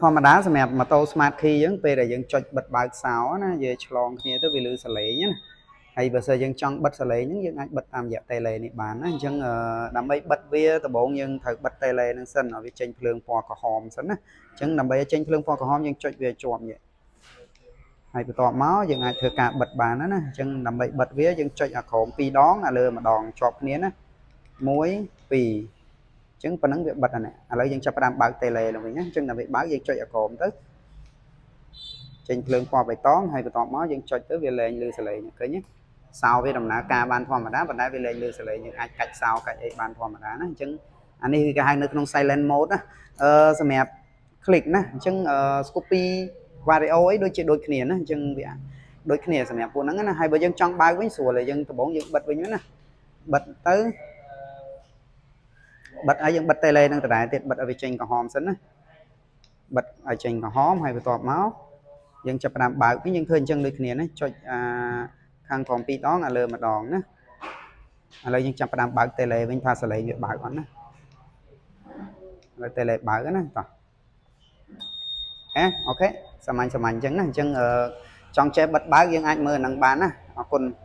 ធម្មតាសម្រាប់ម៉ូតូ smart key យើងពេលដែលយើងចុចបិទបើកសោណាយើងឆ្លងគ្នាទៅវាលឺសលេងណាហើយបើសិនយើងចង់បិទសលេងហ្នឹងយើងអាចបិទតាមរយៈតេឡេនេះបានណាអញ្ចឹងដើម្បីបិទវាដំបូងយើងត្រូវបិទតេឡេហ្នឹងសិនឲ្យវាចេញភ្លើងពណ៌ក្រហមសិនណាអញ្ចឹងដើម្បីឲ្យចេញភ្លើងពណ៌ក្រហមយើងចុចវាជាប់នេះហើយបន្ទាប់មកយើងអាចធ្វើការបិទបានណាអញ្ចឹងដើម្បីបិទវាយើងចុចអាក្រោមពីរដងអាលើម្ដងជាប់គ្នាណា1 2អញ្ចឹងប៉ុណ្ណឹងវាបិទអានេះឥឡូវយើងចាប់ផ្ដើមបើកតេឡេឡើងវិញណាអញ្ចឹងដើម្បីបើកយើងចុចអាក្រោមទៅចេញភ្លើងពណ៌បៃតងហើយបន្ទាប់មកយើងចុចទៅវាលែងលឺសលេងឃើញទេសោវាដំណើរការបានធម្មតាប៉ុន្តែវាលែងលឺសលេងយើងអាចកាច់សោកាច់អីបានធម្មតាណាអញ្ចឹងអានេះគឺគេហៅនៅក្នុង silent mode ណាអឺសម្រាប់ click ណាអញ្ចឹង Scoopy Vario អីដូចជាដូចគ្នាណាអញ្ចឹងវាដូចគ្នាសម្រាប់ពួកហ្នឹងណាហើយបើយើងចង់បើកវិញស្រួលហើយយើងដំបូងយើងបិទវិញណាបិទទៅបិទហើយយើងបិទតេឡេនឹងដដែលទៀតបិទឲ្យវាចេញក្រហមសិនណាបិទឲ្យចេញក្រហមហើយបន្ទាប់មកយើងចាប់ផ្ដើមបើកវិញយើងធ្វើអញ្ចឹងដូចគ្នាណាចុចអាខាងក្រោមពីរដងអាលើម្ដងណាឥឡូវយើងចាប់ផ្ដើមបើកតេឡេវិញថាសលេងវាបើកអត់ណាឥឡូវតេឡេបើកណាតោះហេ OK សាមញ្ញសាមញ្ញអញ្ចឹងណាអញ្ចឹងចង់ចេះបិទបើកយើងអាចមើលនឹងបានណាអរគុណ។